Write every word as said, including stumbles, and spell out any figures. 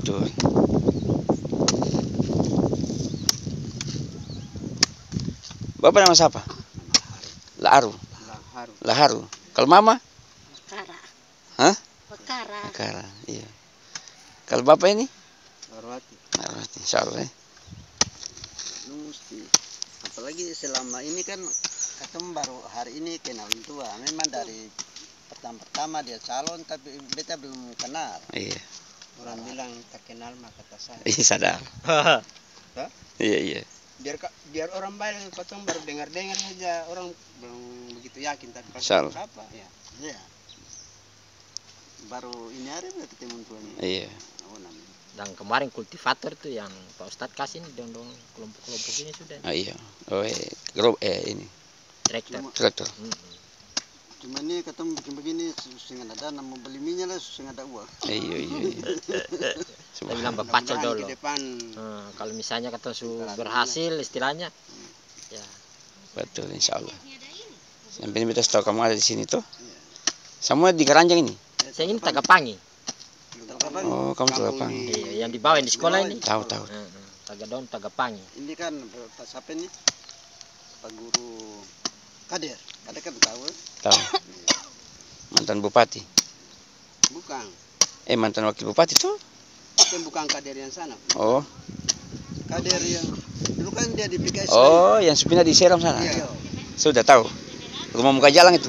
Tuh. Bapa nama sapa? Laaru. Laharu. Laharu. Kalo mama? Kara. Hah? Bakara. Bakara, iya. Kalo bapa ini? Arwati. Arwati, insya Allah, e. Musti. Apalagi selama ini kan katong baru hari ini kenal orang tua. Memang dari pertama-pertama dia calon, tapi beta belum kenal. Iya. Orang bilang tak kenal maka tak sayang. Iya, sadar. Hah? Iya, iya. Biar ka-, biar orang bae, katong baru dengar-dengar saja, orang belum begitu yakin, tapi pas Insya Allah. Sapa, ya. Iya. Baru ini hari baru ketemu tuanya. Iya. Oh, namanya. Dan kemarin kultivator tuh yang Pak Ustadz kasih nih, dong, dong, kelompok-kelompok ini sudah. Ah, iya. Oh, eh, gro-, eh, ini. Traktor. Cuma Traktor. Mm-mm. Cuma ini katong bikin begini, su-, seng ada dana, mau beli minyak lah, seng ada uang. Iya, iya, iya. Kita bilang Subhanallah. Bapacol dolo. Mudah-mudahan ke depan Hmm, kalau misalnya katong su Kita berhasil, istilahnya, ya. Betul, insya Allah. Yang penting beta su tau kamu ada di sini, toh. Iya. Samua di Karanjang ini? Seng, ini Tagapangi. Tagapangi. Oh, kamu Tagapangi. Iya, yang di bawah, yang di sekolah ini. Tahu, tahu. Heeh, Tagadong, Tagapangi. Ini kan, eh, Pak siapa ini? Pak Guru Kader. Kader kan tahu, eh? Tahu. Iya. Mantan bupati. Bukan. Eh, mantan wakil bupati, toh? Kan bukan Kader yang sana. Oh. Kader yang dulu kan dia di P K S. Oh, yang su pindah di Seram sana? Iya. Sudah tahu. Rumah muka jalan itu?